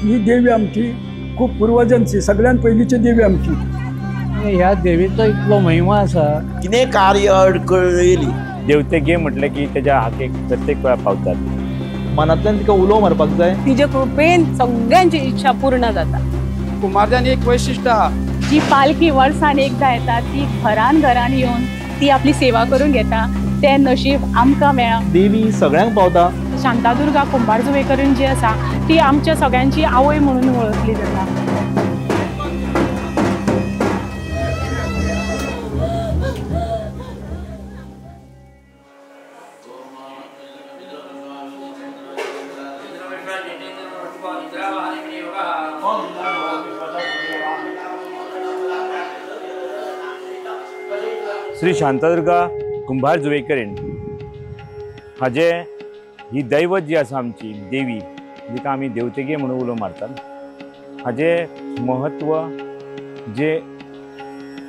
ही देवी आमची खूब पुर्वजांची सगळ्यात पहिलीची देवी आमची। ह्या देवीचो इतलो महिमा आसा, कितें कार्य अडखळ येयली देवतेगे म्हटलें की तेज्या हाकेक प्रत्येक वेळा पावतात। मनांतल्यान तिका उलो मारपाक जाय, तिजे कृपेन सगळ्यांची इच्छा पूर्ण जाता। कुमारजान एक वैशिश्ट आहा, जी पालखी वर्सान एकदा येता ती घरान घरान येवन ती आपली सेवा करून घेता, ते नशीब आमकां मेळ्ळां। देवी सगळ्यांक पावता। शांतादुर्गा कुंभारजुवेकरीण जी आसा ती आमच्या सगळ्यांची आवय म्हणून वळखली जाता। श्री शांतादुर्गा कुंभारजुवेकरीण हाजे ही दैवत जी आसा आमची देवी, जिका आमी देवतेगे म्हणून उलो मारतात, हाजे महत्व जे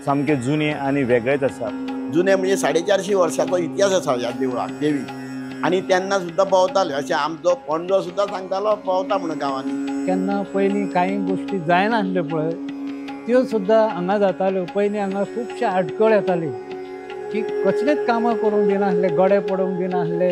सामकें जुनें आनी वेगळेंच आसा। जुने म्हणजे 450 वर्सांचो इतिहास आसा ह्या देवळाक देवी, आनी तेन्ना सुद्दां पावताले अशें आमचो पणजो सुद्दां सांगतालो पावता म्हणून गांवांनी। केन्ना पयलीं कांय गोश्टी जायनासल्यो पळय त्यो सुद्दां हांगा जाताल्यो। पयलीं हांगा खुबशे आडखळ येताली की कसलेच कामां करूंक दिनासले, गडे पडूंक दिनासले,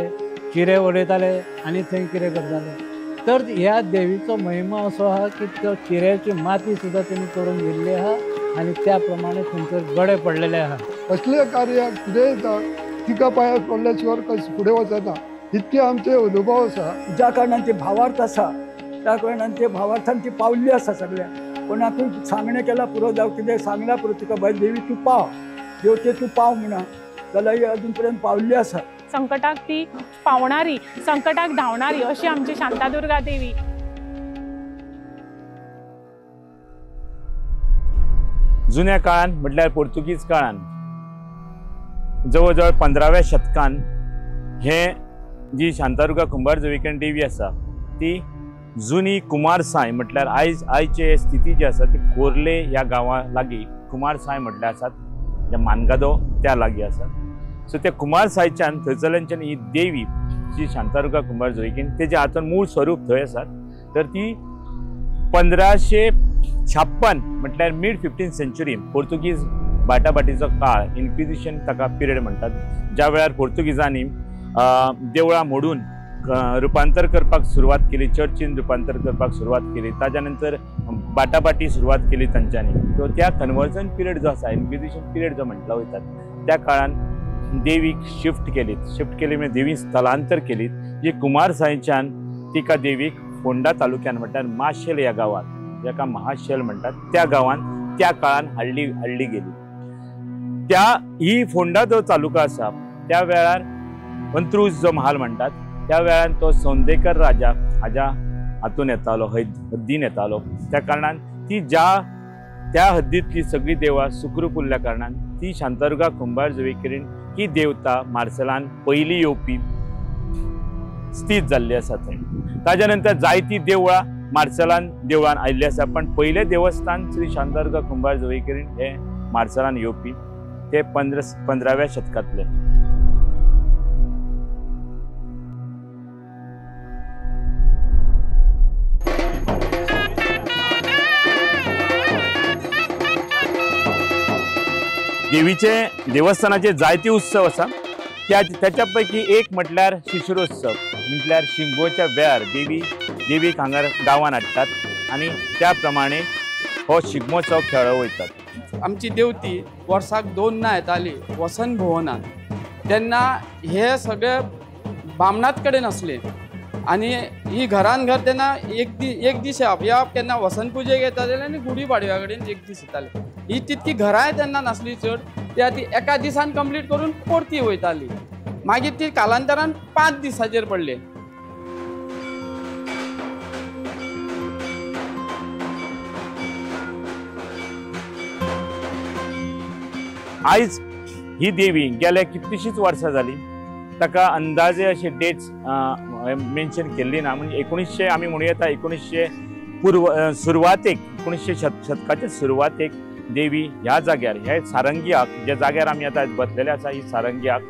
चिरे उडयताले आनी थंय कितें करताले। तर ह्या देवीचो महिमा असो आहा की तो चिऱ्याची माती सुद्दां तेणी करून दिल्ली आहा आनी त्या प्रमाणे थंयसर गडे पडलेले आहा। कसलें कार्य कितेंय तिका पांयार पडल्या शिवाय कशें फुडें वचना, इतके आमचे अनुभव आसा। ज्या कारणान ते भावार्थ आसा त्या कारणान ते भावार्थान ती पावल्ली आसा सगळ्यांक। कोणाकूय सांगणें केलां पुरो जावं कितें सांगलां पुरो तुका बाय देवी तूं पाव, देवते तूं पाव म्हणा, जाल्यार ही अजून पर्यंत पावल्ली आसा। संकटाक ती पावणारी, संकटाक धांवणारी अशी आमची शांतादुर्गा देवी। जुन्या काळान म्हटल्यार पोर्तुगीज काळान जवळ जवळ 15व्या शतकान हे जी शांतादुर्गा कुंभारजुवेकरीण देवी आसा ती जुनी कुमारसाय म्हटल्यार आयज आयचे स्थिती जी आसा ती कोर्ले ह्या गांवा लागीं कुमारसाय म्हटल्यार आसात, जे मानगादो त्या लागीं आसा। सो त्या कुमारसायच्यान थंयसरल्यानच्यान ही देवी जी शांतादुर्गा कुंभारजुवेकरीण तेजें आतां मूळ स्वरूप थंय आसात। तर ती 1556 म्हटल्यार मिड 15th century पोर्तुगीज बाटाबाटीचो काळ, इन्क्विजिशन ताका पिरियड म्हणटात, ज्या वेळार पोर्तुगीजांनी देवळां मोडून रुपांतर करपाक सुरवात केली, चर्चीन रुपांतर करपाक सुरवात केली, ताज्या नंतर बाटाबाटी सुरवात केली तांच्यांनी। सो त्या कन्वर्जन पिरियड जो आसा, इन्क्विजिशन पिरियड जो म्हटला वयतात, त्या काळान देवीक शिफ्ट केली, शिफ्ट केली म्हणजे देवी स्थलांतर केली जी कुमारसायच्यान तिका देवीक फोंडा तालुक्यान म्हटल्यार माशेल ह्या गांवांत, जाका महाशेल म्हणटात, त्या गांवांत त्या काळान हाडली हाडली गेली। त्या ही फोंडा जो तालुका आसा त्या वेळार अंत्रुज जो महाल म्हणटात त्या वेळार तो सौंदेकर राजा हाज्या हातून येतालो, हद्दीन येतालो। त्या कारणान ती ज्या त्या हद्दींतली सगळीं देवळां सुखरूप उरल्या कारणान ती शांतादुर्गा कुंभारजुवेकरीण ही देवता मार्सेलान पयली येवपी स्थित जाल्ली आसा थंय। ताज्या नंतर जायती देवळां मार्सेलान देवळान आयिल्ली आसा, पण पयलें देवस्थान श्री शांतादुर्गा कुंभारजुवेकरीण हे मार्सेलान येवपी ते 15व्या शतकांतले। देवीचे देवस्थानाचे जायते उत्सव आसा, त्याच्या पैकी एक म्हटल्यार शिशिरोत्सव, म्हटल्यार शिगमोच्या वेळार देवी देवीक हांगा गांवान हाडटात आनी त्या प्रमाणे हो शिगमोत्सव खेळो वयतात। आमची देवती वर्साक 2 येताली वसंत भुवनान, तेन्ना हे सगळे बामणात कडेन आसले आनी ही घरान घर तेन्ना एक दीस येवप येवप केन्ना वसंत पुजेक येताले आनी गुडी पाडव्या कडेन एक दीस येताले। ही तितकी घरांय तेन्ना नासली चड, त्या ती एका दिसान कंप्लीट करून परती वयताली। मागीर ती कालांतरान 5 दिसाचेर पडले। आयज ही देवी गेल्या कितलीशीच वर्सां जाली, ताका अंदाजे अशे डेट्स मेन्शन केल्ली ना, म्हणजे 1900 आमी म्हणू येता 1900 पूर्व सुरवातेक 1900 शतकाचे सुरवातेक देवी ह्या जाग्यार, ह्या सारंगी आक ज्या जाग्यार आमी आतां बसलेले आसा ही सारंगी आक,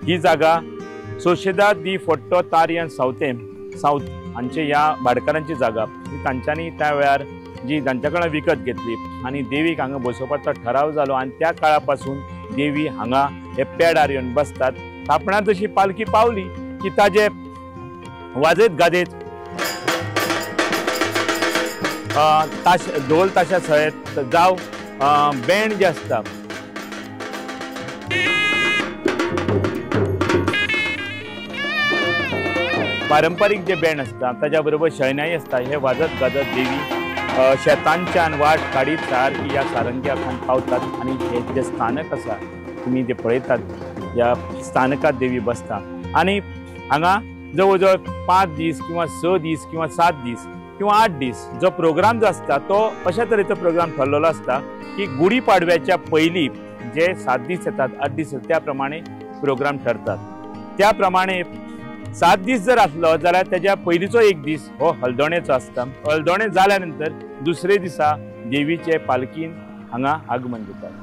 ही जागा सोशेदा दी फोट्टो तारियन सावथे सावथ हांचे ह्या भाटकारांची जागा तांच्यांनी त्या वेळार जी तांच्या कडल्यान विकत घेतली आनी देवीक हांगा बसोवपाचो ठराव जालो आनी त्या काळा पासून देवी हांगा हे पेडार येवन बसतात। थापणा जशी पालखी पावली की ताजे वाजयत गाजयत ताश ढोल ताशा सयत जावं बँड जे आसता पारंपारीक जे बँड आसता ताज्या बरोबर शहनाई आसता, हे वाजत गाजत देवी शेतांच्यान वाट काडीत सारकी ह्या सारंग्या खान पावतात आनी हे जे स्थानक आसा तुमी जे पळयतात ह्या स्थानकात देवी बसता आनी हांगा जवळ जवळ 5 दीस किंवा 6 दीस किंवा 7 दीस किंवा 8 दीस जो प्रोग्राम जो आसता तो अशा तरेचो प्रोग्राम ठरलेलो आसता की गुढी पाडव्याच्या पयलीं जे 7 दीस येतात 8 दीस त्या प्रमाणे प्रोग्राम ठरतात। त्या प्रमाणे 7 दीस जर आसलो जाल्यार तेज्या पयलींचो 1 दीस हो हळदोणेचो आसता। हळदोणे जाल्या नंतर दुसरे दिसा देवीचे पालखीन हांगा आगमन जाता।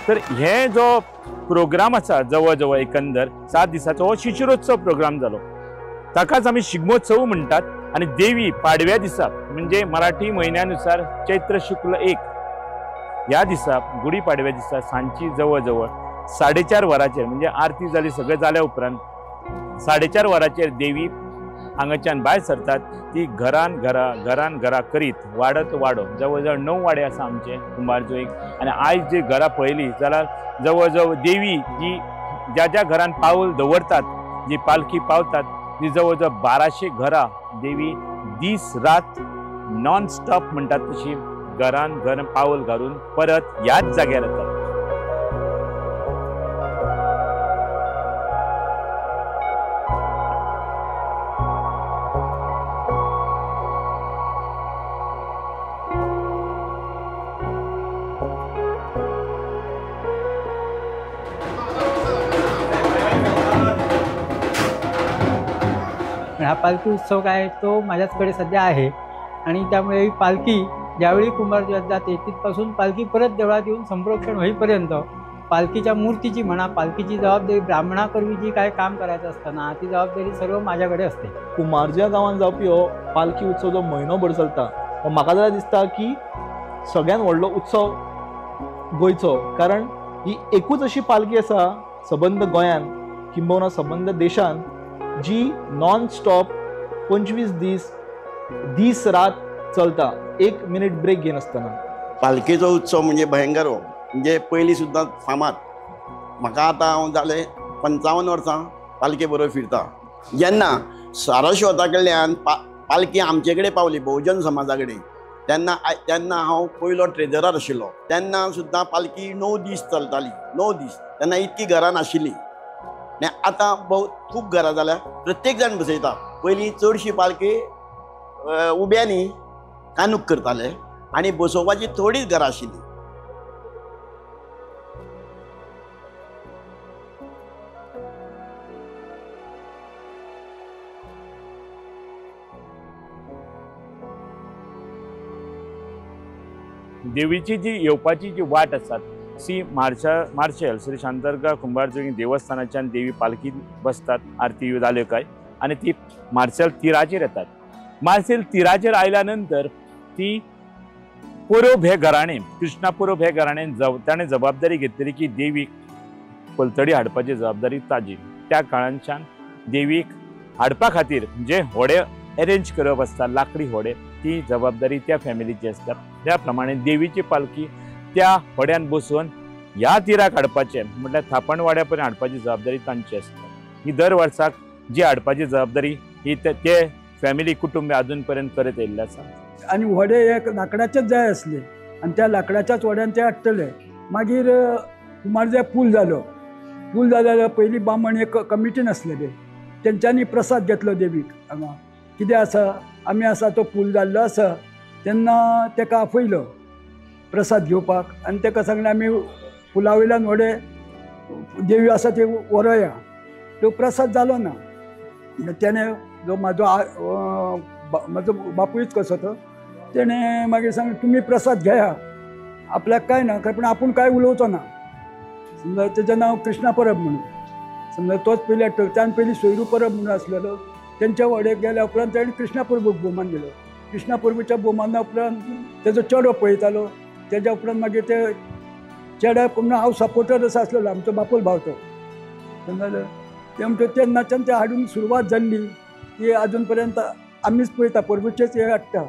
तर हे जो प्रोग्राम आसा जवळ जवळ एकंदर 7 दिसाचो हो शिशिरोत्सव प्रोग्राम जालो, ताकाच आमी शिगमोत्सव म्हणटात। आनी देवी पाडव्या दिसा म्हणजे मराठी म्हयन्यानुसार चैत्र शुक्ल 1 ह्या दिसा गुढी पाडव्या दिसा सांजची जवळ जवळ 4:30 वरांचेर म्हणजे आरती जाली सगळें जाल्या उपरांत 4:30 वरांचेर देवी हांगाच्यान भायर सरतात। ती घरान घरा घरान घरा करीत वाडत वाडो जवळ जवळ 9 वाडे आसा आमचे कुंभारजुवेक आनी आयज जी घरां पळयली जाल्यार जवळ जवळ देवी जी ज्या ज्या घरान पावल दवरतात जी पालखी पावतात ती जवळ जवळ 1200 घरां देवी दीस रात नॉन स्टॉप म्हणटात तशी घरान घर पावल घालून परत ह्याच जाग्यार येतात। हा पालखी उत्सव काय तो माझ्याचकडे सध्या आहे आणि त्यामुळे ही पालखी ज्यावेळी कुंभारजुव्यात जाते तिथपासून पालखी परत देवळात येऊन संप्रोक्षण होईपर्यंत पालखीच्या मूर्तीची म्हणा पालखीची जबाबदारी ब्राह्मणाकरवी जी काय काम करायचं असताना ती जबाबदारी सर्व माझ्याकडे असते। कुंभारजुव्या गांवांत जावपी हो पालखी उत्सव जो म्हयनोभर चलता हो म्हाका जाल्यार दिसता की सगळ्यात व्हडलो उत्सव गोंयचो, कारण ही एकूच अशी पालखी आसा सबंद गोंयांत किंबहुना सबंद देशांत जी नॉन स्टॉप 25 दीस दीस रात चलता, 1 मिनिट ब्रेक घेनासतना। पालखेचो उत्सव म्हणजे भयंकर हो, म्हणजे पयलीं सुद्दां फामाद। म्हाका आतां हांव जालें 55 वर्सां पालखे बरोबर फिरता। जेन्ना सारस्वता कडल्यान पालखी आमचे कडेन पावली बहुजन समाजा कडेन तेन्ना तेन्ना हांव पयलो ट्रेजरार आशिल्लो। तेन्ना सुद्दां पालखी 9 दीस चलताली, 9 दीस। तेन्ना इतकी घरां नाशिल्लीं, आतां खूब घरां जाल्या, प्रत्येक जाण बसयता। पयलीं चडशी पालखी उब्यांनी कानूक करताले आनी बसोवपाची थोडीच घरां आशिल्लीं। देवीची जी येवपाची जी वाट आसा सी मार्शल श्री शांतादुर्गा कुंभारजुवें देवस्थानाच्यान देवी पालखी बसतात, आरती जाल्यो काय आनी ती मार्शल तिराचेर येतात। मार्शल तिराचेर आयल्या नंतर ती पोरोब हे घराणें, कृष्णा पोरोब हे घराणें ताणें जबाबदारी घेतली की देवीक पलतडी हाडपाची जबाबदारी ताजी। त्या काळांच्यान देवीक हाडपा खातीर जे होडे अरेंज करप आसता लाकडी होडे ती जबाबदारी त्या फॅमिलीची आसता। त्या प्रमाणे देवीची पालखी त्या होड्यान बसून ह्या तिराक हाडपाचें म्हटल्यार थापणवाड्या पर्यंत हाडपाची जबाबदारी तांची आसता। ही दर वर्साक जी हाडपाची जबाबदारी ही ते फॅमिली कुटुंब अजून पर्यंत करत येयल्लें आसा। आनी व्हडे एक लांकडाचेच जाय आसले आनी त्या लांकडाच्याच व्हड्यान ते हाडटले। मागीर कुमारजुंव्या पूल जालो, पूल जाल्यार पयलीं बामण एक कमिटीन आसलेले तेंच्यांनी प्रसाद घेतलो देवीक हांगा कितें आसा आमी आसा तो पूल जाल्लो आसा तेन्ना तेका आपयलो प्रसाद घेवपाक आनी तेका सांगलें आमी पुला वयल्यान व्हडे देवी आसा ती व्हरोया। तो प्रसाद जालो ना, तेणें जो म्हाजो म्हाजो बापूयच कसो तो तेणें मागीर सांगलें तुमी प्रसाद घेया आपल्याक कांय ना पूण आपूण कांय उलोवचो ना। समजा तेजें नांव कृष्णा परब म्हणून, समजा तोच पयलीं हाडटलो। त्यान पयलीं सोयरू परब म्हणून आसलेलो तेंच्या व्हडेक गेल्या उपरांत तेणें कृष्णा परबूक भोवमान दिलो। कृष्णा परबूच्या भोवमाना उपरांत तेजो चेडो पळयतालो, तेज्या उपरांत मागीर ते चेड्याक म्हणून हांव सपोर्टर असो आसलेलो आमचो बापूल भाव तो समजलें। ते म्हणटा तेन्नाच्यान ते हाडूंक सुरवात जाल्ली ती आजून पर्यंत आमीच पळयता परबूचेच हे हाडटा।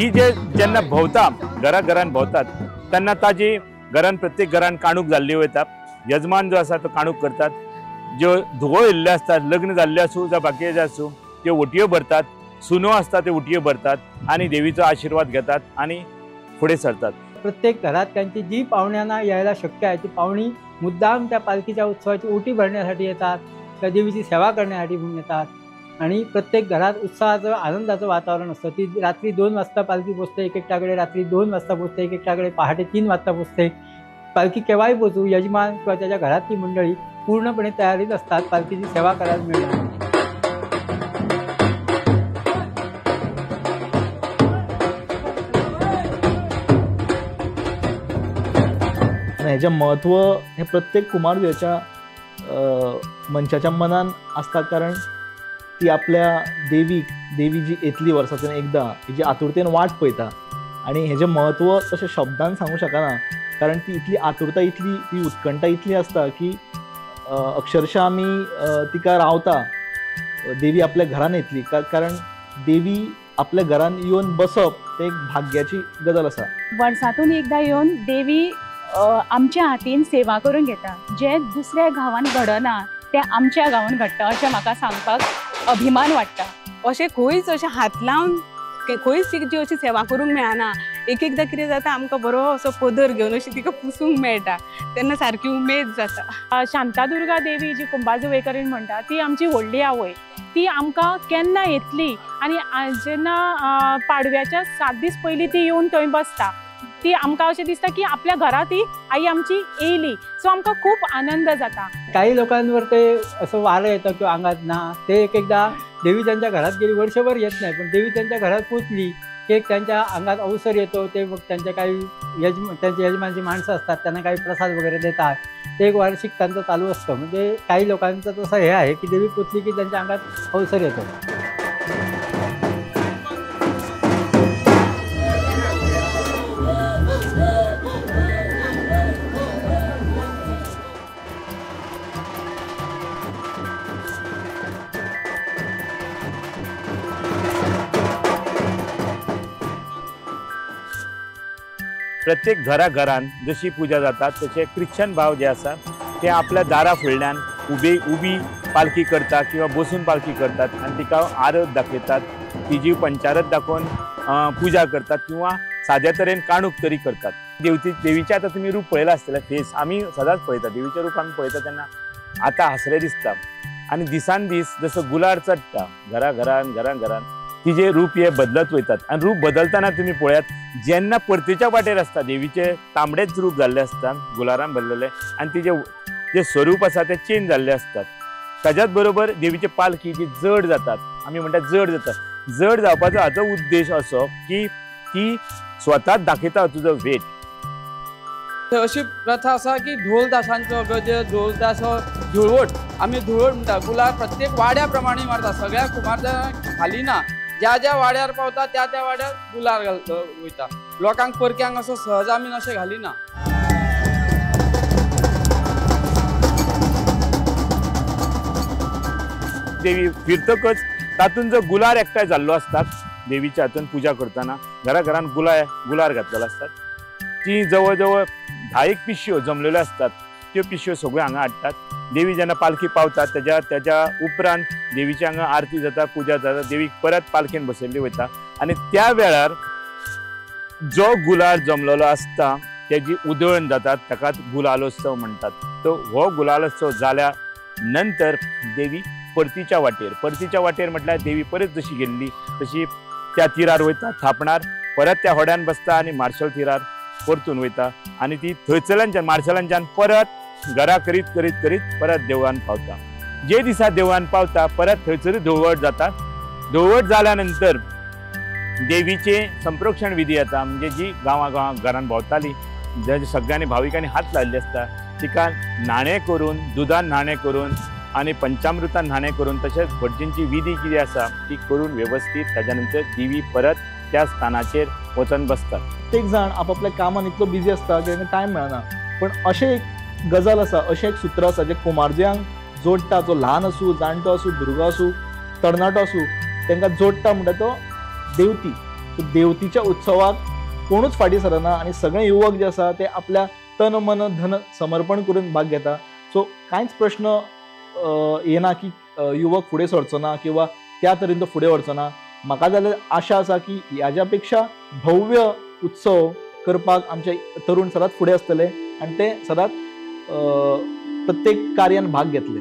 ही जे जेन्ना भोंवता घरा घरान भोंवतात तेन्ना ताजी घरान प्रत्येक घरान काणूक जाल्ली वयता। यजमान जो आसा तो काणूक करतात, ज्यो धुवो येयल्ल्यो आसतात लग्न जाल्ल्यो आसूं जावं बाकीचे आसूं त्यो ओटयो भरतात, सुनो आसता त्यो ओटयो भरतात आनी देवीचो आशिर्वाद घेतात आनी फुडें सरतात। प्रत्येक घरात त्यांची जी पाहुण्यांना यायला शक्य आहे ती पाहुणी मुद्दाम त्या पालखीच्या उत्सवाची ओटी भरण्यासाठी येतात, त्या देवीची सेवा करण्यासाठी म्हणून येतात आणि प्रत्येक घरात उत्साहाचं आनंदाचं वातावरण असतं। ती रात्री 2 वाजता पालखी पोचते, एक एकट्याकडे रात्री 2 वाजता पोचते, एक एकट्याकडे पहाटे 3 वाजता पोचते। पालखी केव्हाही पोचू यजमान किंवा त्याच्या घरातली मंडळी पूर्णपणे तयारीत असतात पालखीची सेवा करायला मिळणार। हेजें म्हत्व हें प्रत्येक कुमारजुंव्याच्या मनशाच्या मनान आसता, कारण ती आपल्या देवीक देवी जी येतली वर्सांतल्यान एकदां हेजी आतुरतेन वाट पळयता आनी हेजें म्हत्व तशें शब्दान सांगूंक शकना, कारण ती इतली आतुरता इतली ती उत्कंठा इतली आसता की अक्षरशः आमी तिका रावता देवी आपल्या घरान येतली, कारण देवी आपल्या घरान येवन बसप तें एक भाग्याची गजाल आसा। वर्सांतून एकदां येवन देवी आमच्या हातीन सेवा करून घेता, जे दुसऱ्या गांवान घडना तें आमच्या गांवान घडटा अशें म्हाका सांगपाक अभिमान वाटता। अशें खंयच अशें हात लावन खंयच तिची अशी सेवा करूंक मेळना। एक एकदां कितें जाता आमकां बरो असो पदर घेवन अशी तिका पुसूंक मेळटा तेन्ना सारकी उमेद जाता। शांतादुर्गा देवी जी कुंभारजुवेकरीण म्हणटा ती आमची व्हडली आवय, ती आमकां केन्ना येतली आनी जेन्ना पाडव्याच्या 7 दीस पयलीं ती येवन थंय बसता, ती आमकां अशें दिसता की आपल्या घरात ती आई आमची येयली, सो आमकां खूब आनंद जाता। काही लोकांवर ते असं वारं येतं किंवा अंगात ना ते एक एकदा देवी त्यांच्या घरात गेली वर्षभर येत नाही, पण देवी त्यांच्या घरात पोचली की एक त्यांच्या अंगात अवसर येतो, ते मग त्यांच्या काही त्यांच्या यजमानची माणसं असतात त्यांना काही प्रसाद वगैरे देतात, ते एक वार्षिक त्यांचं चालू असतं। म्हणजे काही लोकांचं तसं हे आहे की देवी पोचली की त्यांच्या अंगात अवसर येतो। प्रत्येक घरा घरान जशी पूजा जाता तशे क्रिश्चन भाव जे आसा ते आपल्या दारा फुडल्यान उबी उबी पालखी करतात किंवा बसून पालखी करतात आनी तिका आरत दाखयतात, तिजी पंचारत दाखोवन पूजा करतात किंवा साद्या तरेन काणूक तरी करतात। देवीचें आतां तुमी रूप पळयलां आसतलें, फेस आमी सदांच पळयता, देवीचें रूप आमी पळयता तेन्ना आतां हांसरें दिसता आनी दिसान दीस जसो गुलार चडटा घरा घरान घरान घरान तिजे रूप हे बदलत वयतात आनी रूप बदलतना तुमी पळयात जेन्ना परतीच्या वाटेर आसता देवीचे तांबडेच रूप जाल्लें आसता गुलारान भरलेलें आनी तिजे जे स्वरूप आसा तें चेंज जाल्लें आसतात। ताज्याच बरोबर देवीचे पालखी जी जड जातात, आमी म्हणटा जड जातात, जड जावपाचो हाचो उद्देश असो की ती स्वताच दाखयता तुजो वेट. अशी प्रथा आसा की ढोल ताशांचो गजर, ढोल तासो धुळवट, आमी धुळवट म्हणटा. गुलाल प्रत्येक वाड्या प्रमाणे मारता, सगळ्या कुमारजुंव्या घालिना, ज्या ज्या वाड्यार पावता त्या त्या वाड्यार गुलाल घालता वयता. लोकांक परक्यांक असो सहज आमी अशें घालिना. देवी फिरतकच तातूंत जो गुलाल एकठांय जाल्लो आसता देवीच्या हातून पुजा करतना घरा घरान गुलाल घातलेलो आसतात. ती जवळ जवळ 10 पिशव्यो जमलेल्यो आसतात, त्यो पिशव्यो सगळ्यो हांगा हाडटात. देवी जेन्ना पालखी पावतात त्याच्या उपरांत देवीची हांगा आरती जाता, पुजा जाता, देवीक परत पालखेन बसयल्ली वयता आनी त्या वेळार जो गुलाल जमलेलो आसता तेजी उदळण जाता, ताकाच गुलालोत्सव म्हणटात. तो हो गुलालोत्सव जाल्या नंतर देवी परतीच्या वाटेर, म्हटल्यार देवी परत जशी गेल्ली तशी त्या तिरार वयता, थापणार परत त्या होड्यान बसता आनी मार्शल तिरार परतून वयता आनी ती थंयसरल्यान मार्शलांच्यान परत घरा करीत करीत करीत परत देवळान पावता. जे दिसा देवळान पावता परत थंयसर धुळवट जाता. धुळवट जाल्या नंतर देवीचे संप्रोक्षण विधी जाता, म्हणजे जी गांवा गांवा घरान भोंवताली, जे सगळ्यांनी भाविकांनी हात लायिल्ले आसता तिका न्हाणें करून, दुदान न्हाणें करून आनी पंचामृतान न्हाणें करून, तशेंच भटजींची विधी कितें आसा ती करून वेवस्थीत ताच्या नंतर देवी परत त्या स्थानाचेर वचून बसतात. प्रत्येक जाण आपापल्या कामान इतलो बिजी आसता की तांकां टायम मेळना, पण अशें एक गजाल आसा, अशें एक सूत्र आसा जें कुमारजुंव्यांक जोडटा. जो ल्हान आसूं, जाणटो आसूं, भुरगो आसूं, तरणाटो आसूं, तांकां जोडटा म्हणटा तो देवती. सो देवतीच्या उत्सवाक कोणूच फाटीं सरना आनी सगळे युवक जे आसा ते आपल्या तन मन धन समर्पण करून भाग घेता. सो कांयच प्रश्न येना की युवक फुडें सरचो ना किंवा त्या तरेन तो फुडें वचचो ना. म्हाका जाल्यार आशा आसा की ह्याच्या पेक्षा भव्य उत्सव करपाक आमचे तरुण सदांच फुडें आसतले आनी ते सदांच प्रत्येक कार्यान भाग घेतले.